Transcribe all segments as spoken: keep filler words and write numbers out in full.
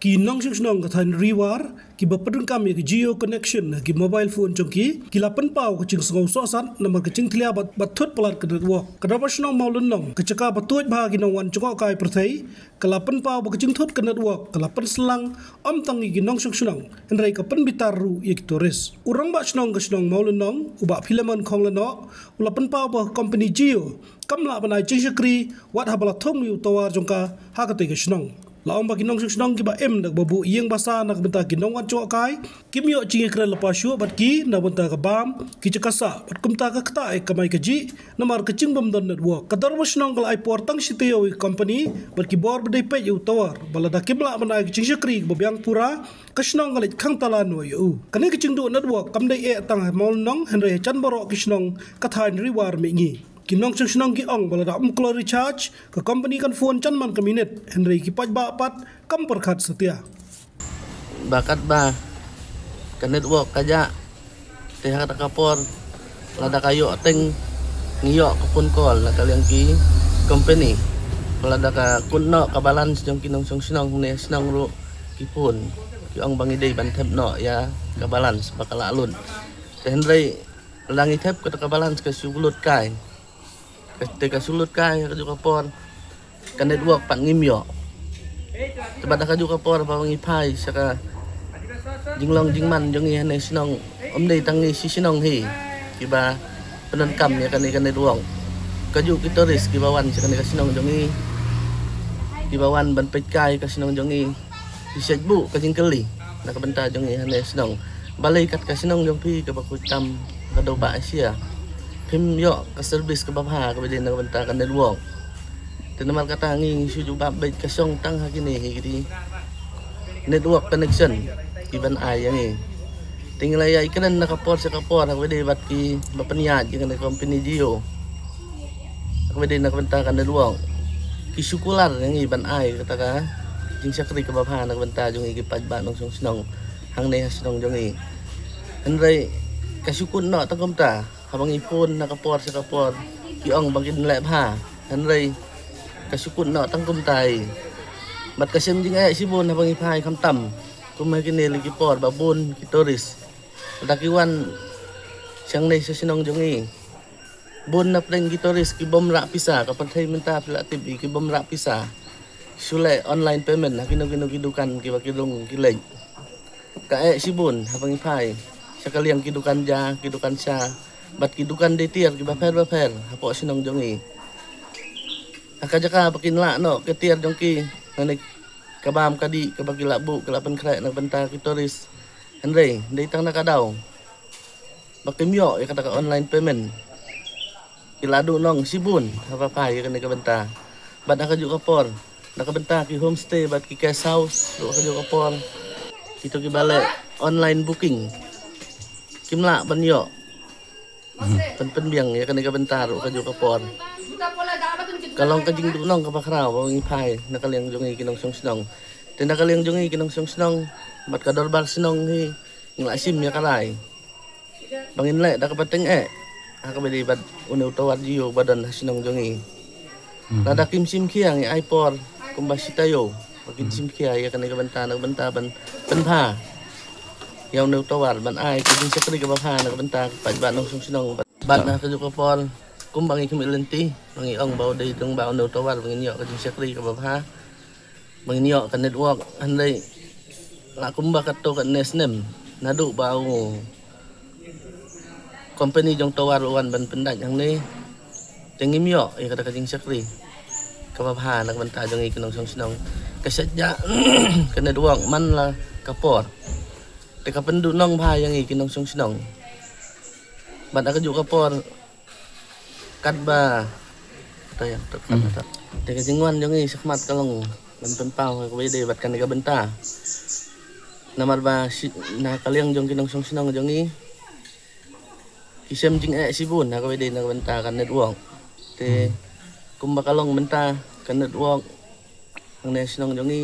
Ki nongshong shnong ka thaiñ Ri War kiba pyndonkam ïa ka Jio connection ha ki mobile phone jong ki, ki la pynpaw ka jingsngewsohsat namar ka jingtlia bad, bad thut palat ka network. Ka Dorbar Shnong Mawlynnong, ka jaka ba tuid bha ki nongwan jngohkai pyrthei, ka la pynpaw ba ka jingthut ka network ka la pynsaphriang ym tang ïa ki nongshong shnong, hynrei ka pynbitar ruh ïa ki tourist. U Rangbah Shnong ka shnong Mawlynnong, u Bah Philemon Khonglynoh, u la pynpaw ba ka company Jio kam lah ban ai jingshakri wat haba la thung ïa u tower jong ka ha katei ka shnong. La ong ba ki nongshong shnong kiba im da kaba buh ïing basa na ka bynta ki nongwan jngohkai kim ïoh jingïakren lypa shuh bad ki na ka bynta ka bam, ki jaka sah bad kumta ka ktah ïa ka kamai kajih namar ka jingbym don network. Ka Dorbar Shnong ka la ai por tang shi taïew ïa ka company bad ki bor ba dei peit ïa u tower, ba lada kim lah ban ai ka jingshakri kaba biang pura, ka shnong ka leit khang tala noh ïa u. Kane ka jingduh network kam dei eh tang ha Mawlynnong, hynrei ha jan baroh ki shnong ka thaiñ Ri War mihngi. Ki nongshong shnong ki ong ba lada ym kloi recharge, ka company kan phone jan man ka minit, hynrei ki paidbah pat kam pyrkhat satia. Ba katba ka network ka jah, te ha kata ka por lada ka ïoh teng, ngi ïoh ka phone call na ka liang ki company. Lada ka kut noh ka balance jong ki nongshong shnong ne shnong ruh, ki phone, ki ong ba ngi dei ban thep noh ïa ka balance ba ka la lut. Te hynrei lada ngi thep kata ka balance ka shu lut kai. Ka, te ka shu lut kai ha kajuh ka por, ka network pat ngim ïoh. Te bad ha kajuh ka por ba ngi phai sha ka jinglong jingman jong ngi hane shnong, ym dei tang ngi shi shnong hi kiba pyndonkam ïa kane ka network. Kajuh ki tourist kiba wan sha kane ka shnong jong ngi, kiba wan ban peit kai ka shnong jong ngi, ki shait buh ka jingkylli na ka bynta jong ngi hane shnong. Balei kat ka shnong jong phi kaba khuid tam ka dewbah Asia, phim ïoh ka service kaba bha kaba dei na ka bynta ka network. Te namar kata ngi shu jubab beit ka shong tang ha kine hi ki network connection ki ban ai ïa ngi. Te ngi la ïai kren na ka por sha ka por ha kaba dei bad kiba pynïaid ïa kane ka company Jio, ha kaba dei na ka bynta ka network. Ki shu kular ïa ngi ban ai kata ka jingshakri kaba bha na ka bynta jong ngi ki paidbah nongshong shnong hangne ha shnong jong ngi. Hynrei ka shu kut noh tang kumta, haba ngi phone na ka por sha ka por ki ong ba kin leh bha, hynrei ka shu kut noh tang kumta hi. Bad ka shem jingeh shibun haba ngi phai khamtam kum ha kine lei ki por ba bun ki tourist lada ki wan shangne sha shnong jong ngi. Bun na pdeng ki tourist ki bym rah pisa, ka pyrthei mynta phi la tip hi, ki bym rah pisa. Shu leh online payment ha kino kino ki dukan kiba ki rung ki leit. Ka eh shibun haba ngi phai sha ka liang ki dukan ja, ki dukan sha, bad ki dukan dei tiar kiba pher ba pher hapoh shnong jong ngi. Ha ka jaka ba kin lah noh ka tiar jong ki, lane ka bam ka dih kaba ki la buh, ki la pynkhreh na ka bynta ki tourist. Hynrei dei tang na ka daw ba kim ïoh ïa kata ka online payment. Ki la duh nong shibun haba phai ïa kane ka bynta. Bad ha kajuh ka por, na ka bynta ki homestay bad ki guest house ruh ha kajuh ka por, kito kiba leh online booking kim lah ban ïoh ban pynbiang ïa kane ka bynta ruh ha kajuh ka por. Ka long ka jingduh nong kaba khraw ba ngi phai na ka liang jong ngi ki nongshong shnong. Te na ka liang jong ngi ki nongshong shnong bad ka dorbar shnong hi, ngi la shim ïa ka rai ba ngin leh da kaba tyngeh ha kaba dei bad une u tower Jio ba don ha shnong jong ngi. Lada kim shim khia ngi ai por kumba shi taïew ba kin shim khia ïa kane ka bynta, na ka bynta ban pynbha ïa une u tower, ban ai ka jingshakri kaba bha na ka bynta ki paidbah nongshong shnong. Bad na kajuh ka por, kumba ngi khmih lynti ba ngi ong ba u dei tang ba une u tower ba ngin ïoh ka jingshakri kaba bha, ba ngin ïoh ka network, hynrei la kumba katto katne snem naduh ba u company jong tower u wan ban pyndait hangne, te ngim ïoh ïa kata ka jingshakri kaba bha na ka bynta jong ngi ki nongshong shnong. Ka shet ja ka network man la ka por, te ka pynduh nong bha ïa ngi ki nongshong shnong. Bad ha kajuh ka por, katba, kata ïa, kata, kata. Te ka jingwan jong ngi shakhmat ka long ban pynpaw ha kaba ïadei bad kane ka bynta. Namar ba shi, na ka liang jong ki nongshong shnong jong ngi, ki shem jingeh shibun ha kaba ïadei na ka bynta ka network. Te kumba ka long mynta ka network hangne shnong jong ngi,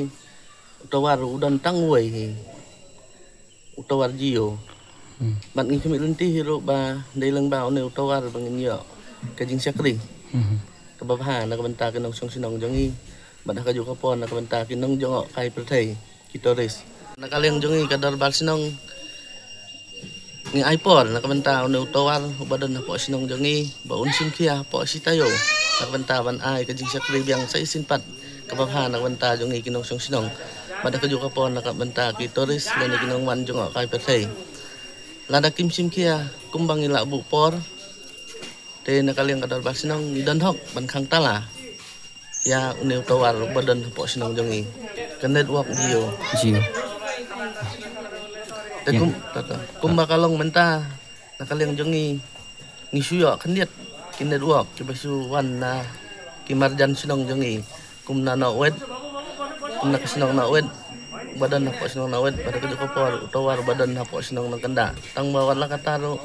u tower u don tang uwei hi, u tower Jio. Bad ngi khmih lynti hi ruh ba dei lang ba une u tower ba ngin ïoh ka jingshakri kaba bha na ka bynta ki nongshong shnong jong ngi, bad ha kajuh ka por na ka bynta ki nongjngohkai pyrthei. ki tourist. Na ka liang jong ngi ka dorbar shnong, ngi ai por na ka bynta une u tower uba don hapoh shnong jong ngi ba un shim khia hapoh shi taïew, na ka bynta ban ai ka jingshakri biang sa shisien pat kaba bha na ka bynta jong ngi ki nongshong shnong. Bad da kajuh ka por na ka bynta ki tourist lane ki nongwan jngoh kai pyrthei. Lada kim shim khia kumba ngi lah buh por, te na ka liang ka dorbar shnong ngi don hok ban khang tala ïa une u tower uba don hapoh shnong jong ngi, ka network Jio. Jio. Te kum, kumba ka long mynta, na ka liang jong ngi, ngi shu ïoh khyndiat ki network kiba shu wan na ki marjan shnong jong ngi, kum na Nongwet, kum na ka shnong Nongwet, ba don hapoh shnong Nongwet, bad da kajuh ka por u tower ba don hapoh shnong Nongkyndah. Tang ba wat la katta ruh,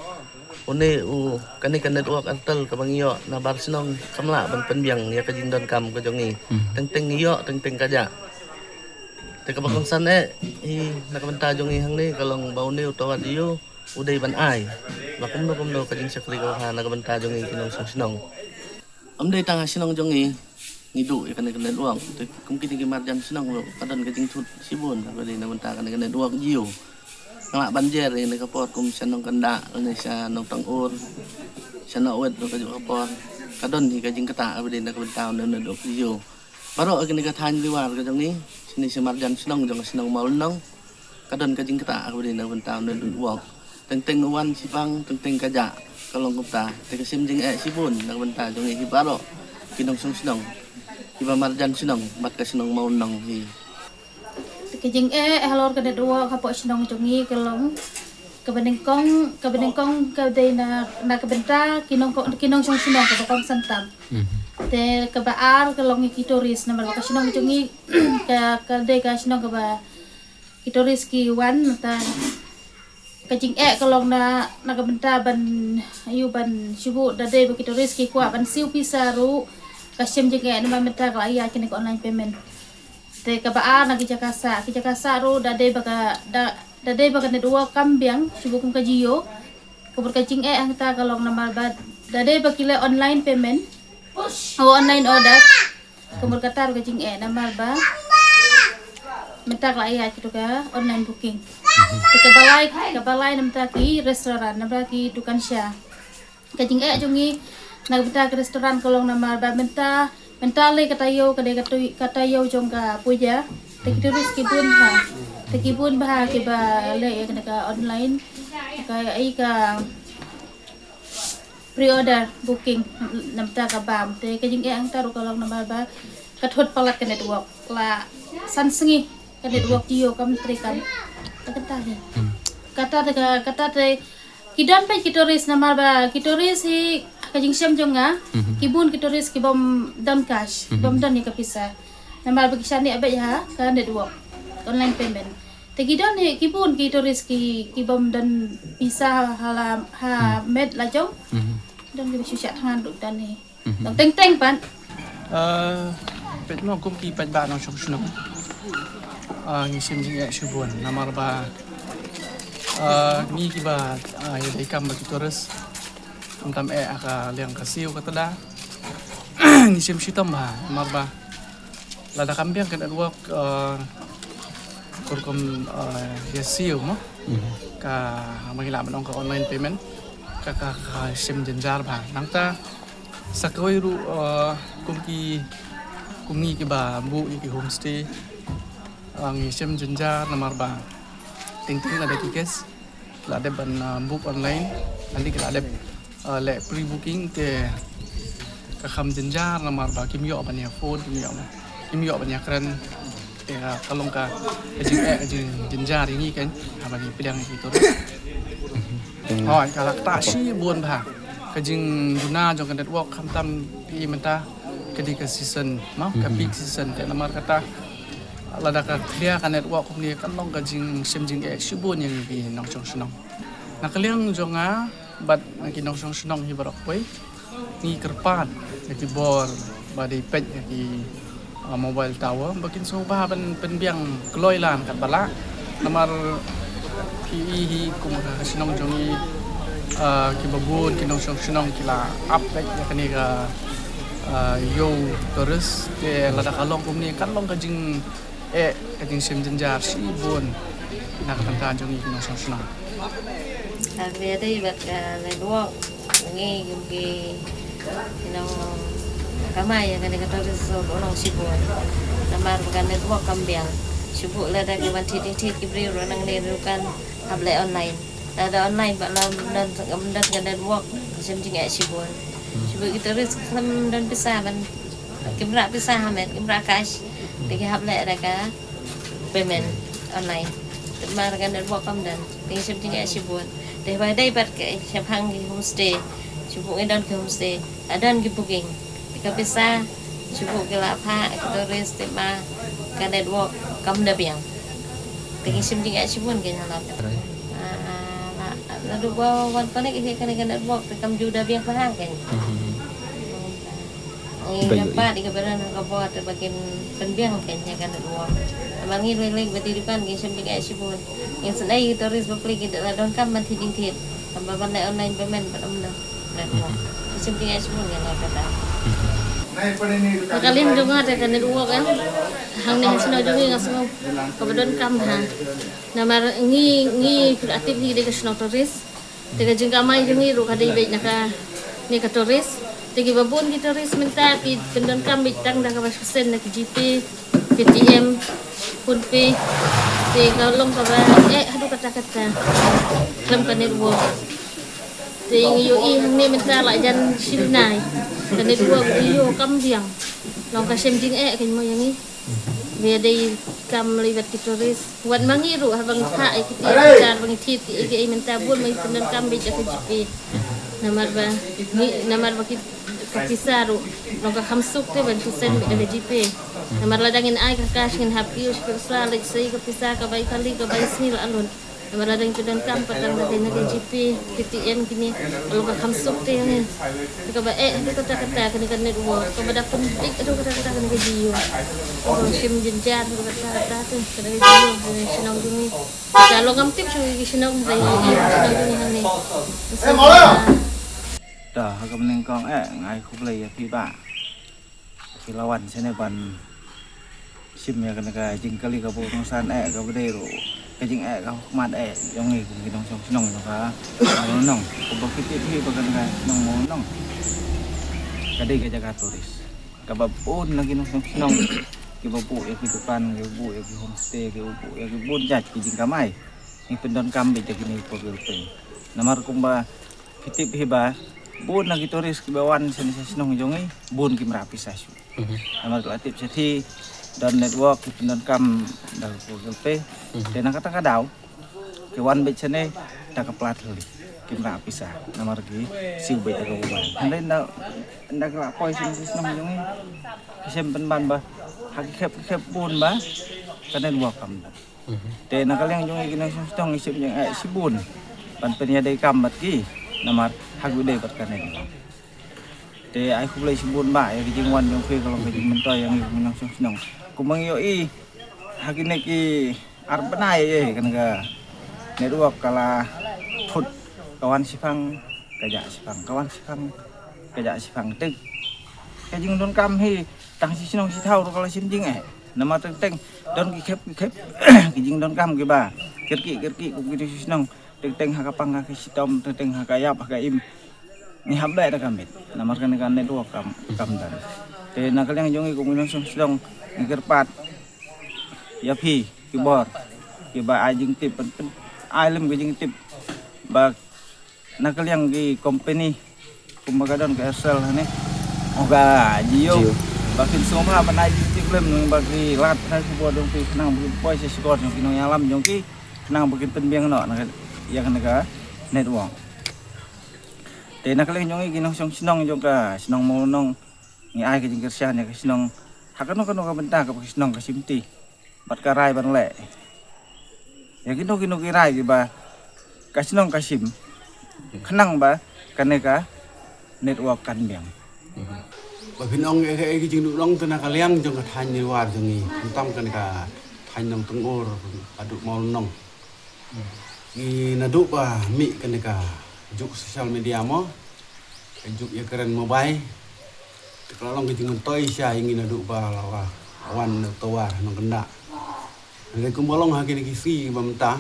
une u, kane ka network Airtel kaba ngi ïoh na bar shnong kam lah ban pynbiang ïa ka jingdonkam ka jong ngi. Teng teng ngi ïoh, teng teng ka jah. Te kaba kongsan eh hi na ka bynta jong ngi hangne ka long ba une u tower Jio u dei ban ai ba kumno kumno ka jingshakri kaba bha na ka bynta jong ngi ki nongshong shnong. Ym dei tang ha shnong jong ngi ngi duh ïa kane ka network. Te kum kine ki marjan shnong ruh ka don ka jingthut shibun kaba dei na ka bynta kane ka network Jio. Nga lah ban jer ïa kane ka por kum sha Nongkyndah lane sha Nongtong Ur, sha Nongwet ruh kajuh ka por ka don hi ka jingktah kaba dei na ka bynta une u network Jio. Baroh kine ka thaiñ Riwar ka jong ngi, shane sha marjan shnong jong ka shnong Mawlynnong, ka don ka jingktah kaba dei na ka bynta une u network. Teng teng u wan shipang, teng teng ka jah, ka long kumta. Te ka shem jingeh shibun na ka bynta jong ngi hi baroh ki nongshong shnong, kiba marjan shnong bad ka shnong Mawlynnong hi. Te ka jingeh halor ka network hapoh shnong jong ngi ka long kaba nyngkong, kaba nyngkong ka dei na, na ka bynta ki nong, ki nongshong shnong kaba kongsan tam. Te kaba ar ka long ïa ki tourist, namar ba ka shnong jong ngi ka, ka dei ka shnong kaba ki tourist ki wan, nangta ka jingeh ka long na, na ka bynta ban, aïu, ban shu buh, da dei ba ki tourist ki kwah ban siew pisa ruh, ka shem jingeh namar mynta ka la ïaid kine ka online payment. Te kaba ar na ki jaka sah, ki jaka sah ruh da dei ba ka, da, da dei ba ka network kam biang shibun kum ka Jio. Ka mut ka jingeh hangta ka long namar ba da dei ba ki leh online payment, o, online order. Ka mut kata ruh ka jingeh namar ba mynta ka la ïaid kito ka online booking. Te kaba lai, kaba lai namar ki restaurant, namar ki dukan sha. Ka jingeh jong ngi na ka bynta ka restaurant ka long namar ba mynta, mynta lei ka taïew, ka dei ka tui, ka taïew jong ka puja. Te ki tourist ki bun bha, te ki bun bha kiba leh ïa kane ka online, ka, ai, ka pre-order booking, namar ka bam. Te ka jingeh hangta ruh ka long namar ba ka thut palat ka network, la san sngi ka network Jio kam trei kam. Te kata hi. Kata te ka, kata te ki don pat ki tourist namar ba ki tourist hi, ka jingshem jong nga, ki bun ki tourist ki bym don cash, ki bym don ïa ka pisa. Namar ba ki shaniah beit ha ka network, online payment. Te ki don hi, ki bun ki tourist ki, ki bym don pisa ha la, ha met la jong. Don kiba shu shah thngan ruh don hi. Dang teng teng pat. Eh, peit mo kum ki paidbah nongshong shnong. Eh, ngi shem jingeh shibun namar ba, eh, ngi kiba, eh, ïadei kam bad ki tourist, khamtam eh ha ka liang ka siew ka tda, ngi shem shitom bha namar ba lada kam biang ka network, eh, ka rukom, eh, ïa siew mo. Ka, ma ngi lah ban ong ka online payment, ka, ka, ka shem jynjar bha. Nangta sa kawei ruh, eh, kum ki, kum ngi kiba buh ïa ki homestay, eh, ngi shem jynjar namar ba teng teng lada ki guest la dep ban, ah, book online, lane ki la dep, ah, leh pre-booking te ka kham jynjar namar ba kim ïoh ban ïa phone, kim ïoh ban, kim ïoh ban ïa kren. Te ka, ka long ka, ka jingeh, ka jing, jynjar ïa ngi kan, haba ngi pdiang ïa ki tourist. Hooid, ka la ktah shibun bha ka jingduna jong ka network, khamtam phi mynta ka dei ka season, no? Ka peak season, te namar kata lada ka khlia ka network kumne kan long ka jingshem jingeh shibun ïa ngi ki nongshong shnong. Na ka liang jong nga bad na ki nongshong shnong hi baroh kawei, ngi kyrpad ïa ki bor ba dei peit ïa ki, ah, mobile tower ba kin sngewbha ban pynbiang kloi lan katba lah. Namar phi i hi kum ka shnong jong ngi, ah, kiba bun ki nongshong shnong ki la ap beit ïa kane ka, ah, ïew tourist, te lada ka long kumne kan long ka jing Eh, ka jingshim jynjar shibun na ka bynta jong ngi ki nongshong shnong. Haba ïadei bad ka network, ngi, ngi, you know, kamai ïa kane ka tourist resort u nong shibun. Namar ba ka network kam biang. Shu buh lada ki ban thied thied ki briew ruh nangne ruh kan hap leh online. Lada online ba lam don, don ka network, ka shim jingeh shibun. Shu buh ki tourist khlem don pisa ban, kim rah pisa ha met, kim rah cash. Te ki hap leh da ka payment online. Te namar ka network kam don, te ngi shim jingeh shibun. Te haba dei pat ka shaphang ki homestay, shu buh ngi don ki homestay, la don ki booking. Te ka pisa shu buh ki la phah ki tourist, te ma ka network kam da biang. Te ngi shim jingeh shibun ki halor kata. Ah, la, naduh ba wan connect ïa kane ka network te kam ju da biang bha kein. Ngi dapat ïa ka badan ka bor te ba kin pynbiang kein ïa ka network. Namar ngi lei lei ba dei ban ngi shim jingeh shibun. Ngi sngewsih ïa ki tourist ba plie ki da la donkam ban thied jingthied. Tang ba ban leh online payment ban ym noh. Network. Ngi shim jingeh shibun ïa la kata. Ka liang jong nga te ka network, eh. Hangne ha shnong jong ngi nga sngew kaba donkam bha. Namar ngi, ngi la tip ngi dei ka shnong tourist. Te ka jingkamai jong ngi ruh ka dei beit na kane ka tourist. Te kiba bun ki tourist mynta ki pyndonkam beit tang da kaba shu send na ki GPay, Paytm, PhonePe. Te ka long kaba eh haduh katta katta khlem ka network. Te ngi ïohi hangne mynta la jan shi bnai ka network jong ngi kam biang. Long ka shem jingeh kein mo ïa ngi. Ba ïadei kam lei bad ki tourist. Wat ma ngi ruh haba ngi phah ïa kiti ki jynjar ba ngi thied kiei kiei mynta bun ma ngi pyndonkam beit da ka GPay. Namar ba ngi, namar ba ki, ka pisa ruh long ka kham suk te ban shu send beit da ka GPay. Namar lada ngin ai ka cash ngin hap kiew sha ka pisa, leit sei ka pisa, ka bai kali, ka bai sngi la lut. Namar lada ngi pyndonkam pat tang da kane ka GPay, Paytm kine, ka long ka kham suk te ïa ngi. Te kaba eh haduh katta katta kane ka network, kaba da pyndik haduh katta katta kane ka Jio. Kaba shim jynjar haduh katta katta te kane ka Jio, kane ka shnong jong ngi. Ka long ngam tip shuh ki shnong, ka ïohi ki shnong jong ngi hangne. Da ha ka bneng kong eh, nga ai khublei ïa phi ba phi la wan shane ban shim ïa kane ka jingkylli kaba u nongsan eh, kaba dei ruh ka jingeh ka hukmat eh jong ngi kum ki nongshong shnong jong ka Mawlynnong. Kaba kit kit hi ba kane ka shnong Mawlynnong ka dei ka jaka tourist. Kaba bun na ki nongshong shnong kiba buh ïa ki dukan, kiba buh ïa ki homestay, kiba buh ïa ki bun jait ki jingkamai. Ngi pyndonkam beit da kine ki Google Pay. Namar kumba phi tip hi ba bun na ki tourist kiba wan shane sha shnong jong ngi bun kim rah pisa shuh. Namar la tip shathie don network ki pyndonkam da ka Google Pay. Te na kata ka daw ki wan beit shane da ka pla thylli, kim rah pisa namar ki siew beit da ka mobile. Hynrei nda, nda ki la poi shane sha shnong jong ngi ki shem pynban ba ha ki khep ki khep bun ba ka network kam don. Te na ka liang jong ngi ki nongshong shnong ngi shim jingeh shibun ban pynïadei kam bad ki namar ha ki dei bad ka network. Te ai khublei shibun ba ïa ka jingwan jong phi ka long ka jingmyntoi ïa ngi ki nongshong shnong. Kumba ngi ïohi ha kine ki ar bnai eh kane ka network ka la thut, ka wan shiphang ka jah shiphang, ka wan shiphang ka jah shiphang. Te ka jingdonkam hi tang shi shnong shi thaw ruh ka la shim jingeh. Namar teng teng don ki khep ki khep ki jingdonkam kiba kyrkieh kyrkieh kum ki shnong. Teng teng ha ka pang ha ka shitom, teng teng ha ka ïap ha ka im. Ngi hap beh da ka miet namar kane ka network kam, kam don. Te na ka liang jong ngi kum ki nongshong shnong ngi kyrpad ïa phi ki bor kiba ai jingtip, pyn, pyn, ai lem ki jingtip ba na ka liang ki company kumba ka don ka Aircel hane, o ka Jio, Jio, ba kin sngewbha ban ai jingtip lem nang ba ki lad ha ki bor jong ki khnang ba kin poi sha shkor jong ki nongïalam jong ki khnang ba kin pynbiang noh na ka, ïa kane ka network. Te na ka liang jong ngi ki nongshong shnong jong ka shnong Mawlynnong ngi ai ka jingkyrshan ïa ka shnong ha kano kano ka bynta kaba ka shnong ka shimti bad ka rai ban leh ïa kino kino ki rai kiba ka shnong ka shim khnang ba kane ka network kan biang. Ba phin ong ïa ka, ïa ka jingduh dong te na ka liang jong ka thaiñ Nirwar jong ngi, khamtam kane ka thaiñ Nongtyngur haduh Mawlynnong. Ngi naduh ba mih kane ka juk social media mo, ka juk ïakren mobile, te ka la long ka jingmyntoi sha ïa ngi naduh ba la wan na Tawar Nongkyndah. Hynrei kumba long ha kine ki sngi ba mynta,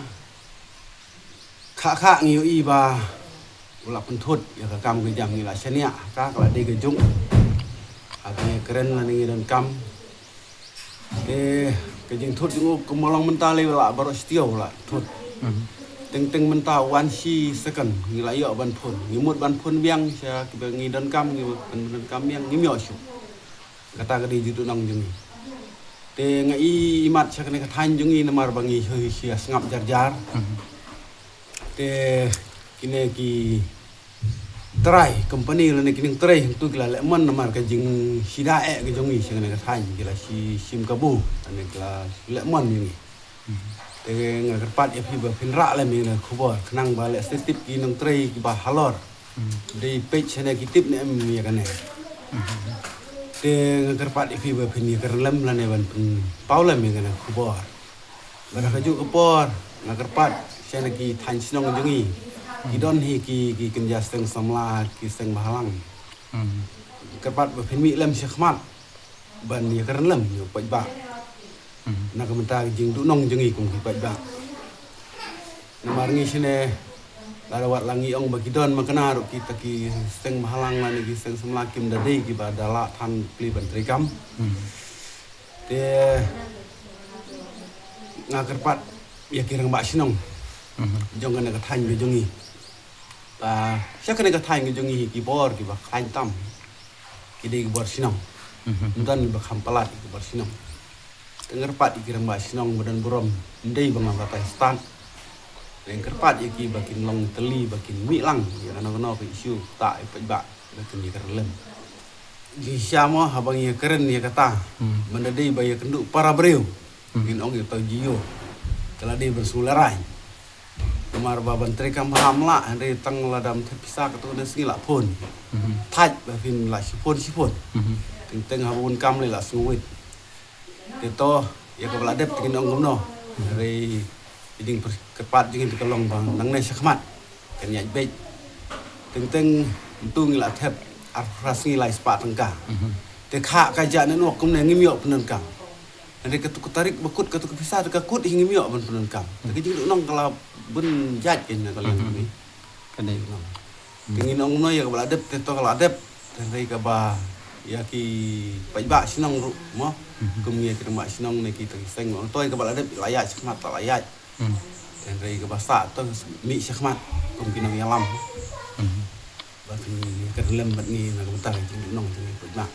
kha kha ngi ïohi ba u la pynthut ïa ka kam ka jam, ngi la shaniah ha ka, ka la dei ka jong u. Ha kine kren lane ngi donkam. Te ka jingthut jong u kumba long mynta lei la baroh shi taïew la thut. Teng teng mynta wan shi second ngi la ïoh ban phone. Ngi mut ban phone biang sha kiba ngi donkam, ngi ban donkam biang, ngim ïoh shuh. Kata ka dei jingduhnong jong ngi. Te nga i mat sha kane ka thaiñ jong ngi namar ba ngi shu shu sngap jar jar. Te kine ki trai company lane ki nongtrei hangtu ki la leh mon namar ka jingshida eh ka jong ngi sha kane ka thaiñ, ki la shi shim kabu lane ki la leh mon ïa ngi. Te nga kyrpad ïa phi ba phin rah lem ïa kane ka khubor khnang ba lehse tip ki nongtrei kiba halor. Dei peit shane ki tip ne em ïa kane. Te nga kyrpad ïa phi ba phin ïa kren lem lane ban pynpaw lem ïa kane ka khubor. Bad ha kajuh ka por nga kyrpad shane ki thaiñ shnong jong ngi, ki don hi ki, ki kynja seng samla, ki seng bhalang. Kyrpad ba phin mih lem shakhmat ban ïa kren lem ïa u paidbah. Na ka bynta ka jingduhnong jong ngi kum ki paidbah. Namar ngi shane lada wat la ngi ong ba ki don, ma kane ruh kita ki seng bhalang lane ki seng samla kim da dei kiba da lah than pli ban treikam. Te nga kyrpad ïa ki rangbah shnong jong kane ka thaiñ ka jong ngi. Ba sha kane ka thaiñ ka jong ngi ki bor kiba khlaiñ tam. Ki dei ki bor shnong. Ym don ba kham palat ki bor shnong. Te nga kyrpad ïa ki rangbah shnong ba don burom, ym dei ba nga batai stad. Nga kyrpad ïa ki ba kin long tylli, ba kin mih lang ïa kano kano ka issue, ta ïa paidbah ba kin ïa kren lem. Jingshisha mo haba ngi ïa kren ïa kata, mynta dei ba ïa kynduh para briew. Ngin ong ïa uta u jingïoh. Ka la dei ban sngewlehraiñ. Namar ba ban treikam bha ym lah, hynrei tang lada ym thep pisa katto katne sngi la phone. Thait ba phin la shi phone shi phone. Teng teng haba un kam lei la sngewwit. Te to ïa kaba la dep te ngin ong kumno. Hynrei i jingkyrpad jong ngi te ka long ba nangne shakhmat kan ïaid beit. Teng teng mynta ngi la thep arphew phra sngi lai spah tyngka. Te kha ka jia ne nok kumne ngim ïoh pyndonkam. Hynrei katu ka tarik ba kut katu ka pisa te ka kut hi ngim ïoh ban pyndonkam. Te ka jingduhnong ka la bun jait ka na ka liang jong ngi. Ka dei. Te ngin ong kumno ïa kaba la dep te to ka la dep. Hynrei kaba ïa ki paidbah shnong ruh mo. Kum ïa ki rangbah shnong ne kita ki seng, ong to ïa kaba la dep la ïaid shakhmat la ïaid. Hynrei kaba sah to mih shakhmat kum ki nongïalam. Ba kin ïa kren lem bad ngi na ka bynta ka jingduhnong jong ngi paidbah.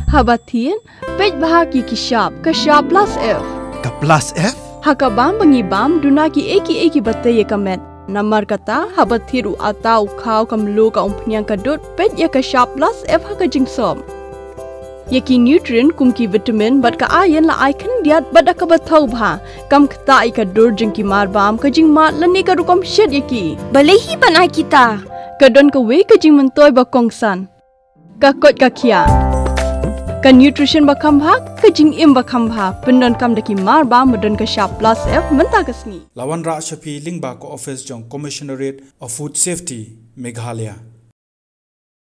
Haba thied, peit bha ki ki shap, ka shap plus F. Ka plus F? Ha ka bam ba ngi bam, duna kiei kiei kiba tei ïa ka met. Namar kata, haba thied u atta, u khaw, ka mluh, ka umphniang, ka dud, peit ïa ka shap plus F ha ka jingsop. Ïa ki nutrient kum ki vitamin bad ka iron la ai khyndiat bad da kaba thaw bha. Kam ktah ïa ka dur jong ki mar bam, ka jingmad lane ka rukom shet ïa ki. Balei hi ban ai kita? Ka don kawei ka jingmyntoi ba kongsan. Ka koit ka khiah. Ka nutrition ba kham bha, ka jingim ba kham bha. Pyndonkam da ki mar bam ba don ka shap plus F mynta ka sngi. La wanrah sha phi lyngba ka office jong Commissionerate of Food Safety, Meghalaya.